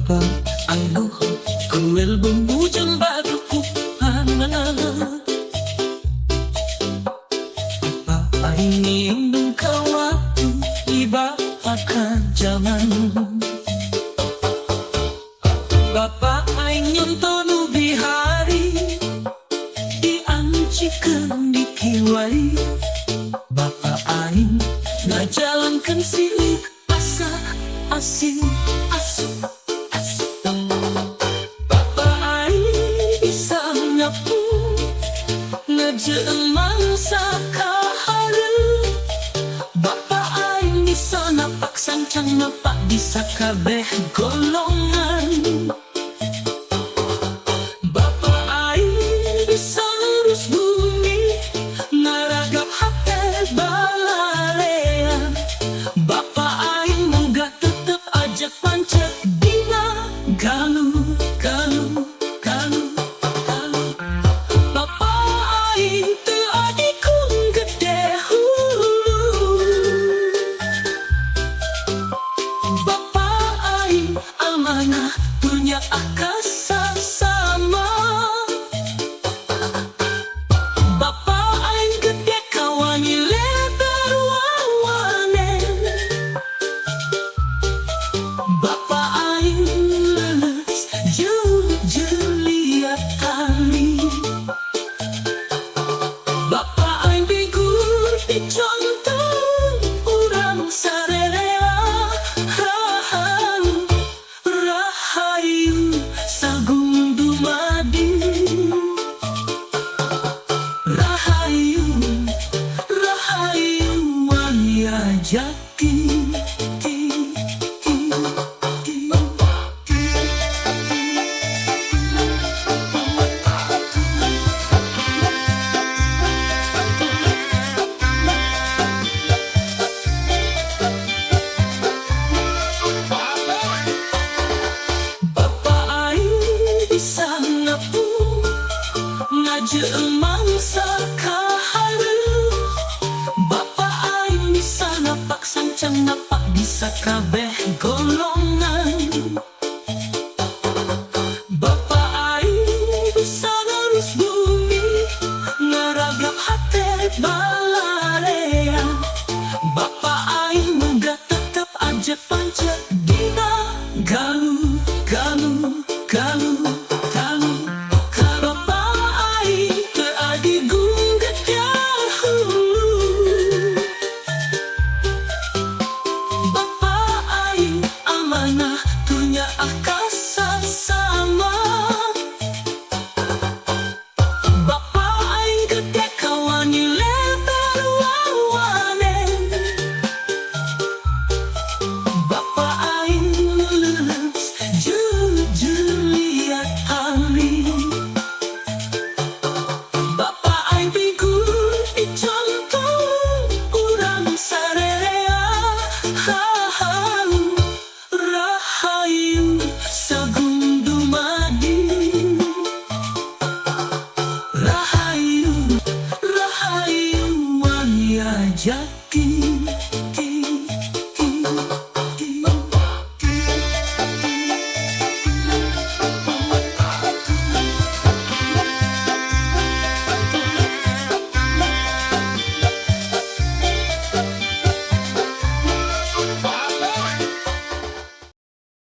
Bapak angguh kuel bumbu baruku Bapak ini waktu iba akan zaman. Bapak aing nyonto bihari diancikeun di kiwari. Bapak aing ngajalankeun silik asa asin asup asup. Bapak aing bisa ngapu ngajeun mangsa kahareup. Bapak aing bisa napak sancang napak bisa kabeh golongan. Bapak aing bisa ngurus bumi ngaragap hate balarea. Bapak aing munggah tetep ajak pancet dina galuh galuh galuh galuh. Bapak aing teu adikun gede hulu. Bapak aing amanah dunya akasasama. Bapak aing gede kawani lebar wawane. Bapak aing leuleus jeung jelia tali. Bapak aing bigur dicontoh urang sarerea. Rahayu rahayu sagung dumadi. Rahayu rahayu wanya jati. Ti, ti, ti, ti. Bapak aing bisa ngapu ngajeun mangsa kahareup. Bapak aing bisa napak sancang napak bisa kabeh golongan. Bapak aing bisa ngurus bumi ngaragap hate balarea. Bapak aing munggah tetep ajak pancet dina galuh galuh galuh.